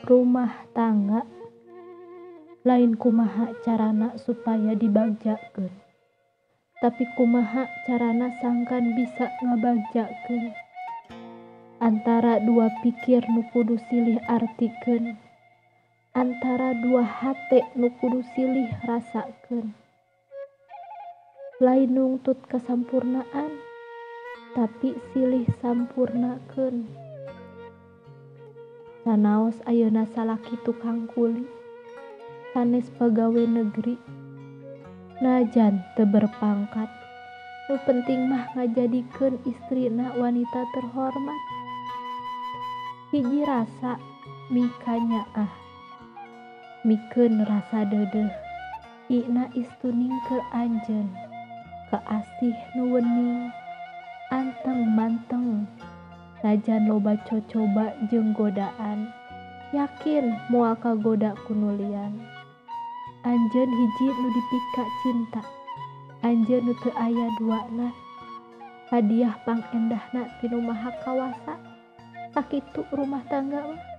Rumah tangga lain kumaha carana supaya dibagjakeun, tapi kumaha carana sangkan bisa ngabagjakeun. Antara dua pikir nu kudu silih artikeun, antara dua hate nu kudu silih rasakeun. Lain nungtut kasampurnaan, tapi silih sampurnakeun. Sanaos ayeuna salaki tukang kuli, sanes pagawe negeri, najan teu berpangkat, nu penting mah ngajadikeun istrina wanita terhormat. Hiji rasa mikanyaah, mikeun rasa deudeuh, ina istuning keur anjeun, kaasih nu wening, anteng manteng, najan loba cocoba jeung godaan, yakin moal kagoda ku nu lian. Anjeun hiji nu dipika cinta, anjeun nu teu aya duana, hadiah pangendahna ti Nu Maha Kawasa. Sakitu rumah tangga mah.